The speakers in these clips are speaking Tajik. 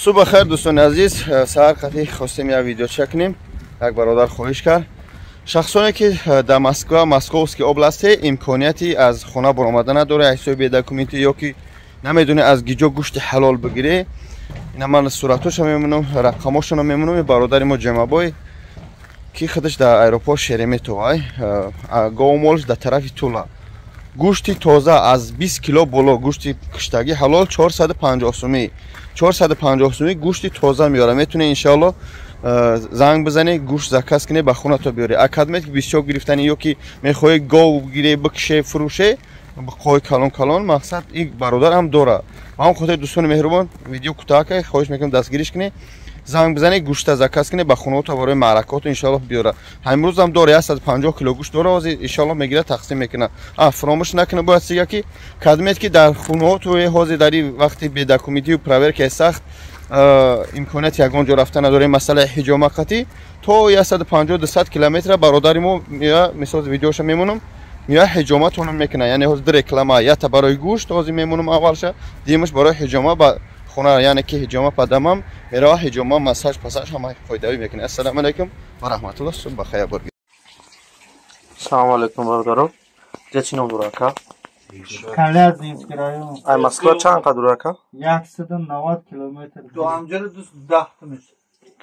Субҳ хайр, дӯстони азиз. Саҳар қатӣ хостем як видеоча кунем. Як бародар хоҳиш кард. Шахсоне ки дар Москва, Московский области, имконияти аз хона баромада надора, ҳисоби бедокументӣ ё ки намедоне аз гиҷо гӯшти ҳалол бигирӣ, ина ман суратҳоша мемонам, рақамошона мемонам. Бародари мо Ҷамабой, ки худаш дар аэропорт Шереметьево, говмолш дар тарафи Тула, гӯшти тоза аз 20 кило боло, гӯшти киштагӣ ҳалол, 450 сумӣ, 450 сумӣ гӯшти тоза меёра. Метавонӣ, иншоалло, занг бизанӣ, гӯшт заказ кунӣ, ба хоната биёрӣ. Акадмет ки бисёр гирифтанӣ ё ки мехоҳӣ гов гирӣ, бикше, фурӯше, қои калон калон, мақсад, ин бародар ҳам дора. Ба ҳам хотири, дӯстони меҳрубон, видео кӯтоҳака, хоҳиш мекунам, дастгириш кунӣ, занг бизанӣ, гӯшта заказ кунӣ, ба хонаото барои маъракаото иншоалло биёра. Ҳамрӯзам дора, 150 кило гӯшт дора. Ҳозир иншоалло мегира, тақсим мекуна. А фаромӯш накунӣ, бояд сига ки кадмет ки дар хонаото ҳозир дар ин вақти бедокументию проверкаи сахт имконияти ягон ҷо рафта надорем. Масъалаи ҳиҷома қатӣ то 150, 200 километра бародари мо мея, мисол, видеоша мемонам, мея, ҳиҷоматонам мекуна. Яъне ҳозир ду реклама: ята барои гӯшт ҳозир мемонам аввалша, дуюмаш барои ҳиҷома ба хона, яъне ки ҳиҷома падамам мерава, ҳиҷома, массаж, пассаж, ҳама фоидавӣ мекунад. Ассалому алайкум ва раҳматуллоҳ, субҳ бахайр. Бор. Салому алайкум, бародаро. Ҷа чӣ ном дора, ака? Калязинский район. Ай Москва чанд қадр, ака? 190 километр. То ҳамҷара 210 мешавад.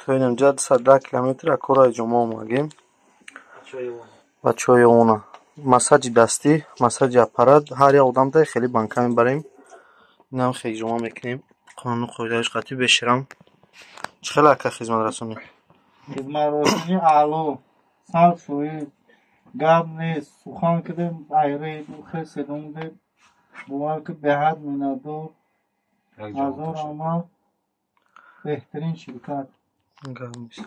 То инамҷа 210 километр. Акора ҳиҷома омагем. Бачаҳои она массажи дастӣ, массажи аппарат, ҳар як одамда хеле банка мебарем. Инам ҳиҷома мекунем, қонуну қоидааш қатъӣ беширам. Чӣ хеле, ака, хизматрасонӣ? Хизматрасонӣ аъло, 100%, гап нест. Сухан кардем, айраи хеседум, бовар ки, беҳад миннатдор. Ҳазор раҳмат, беҳтарин ширкат. Гап нест.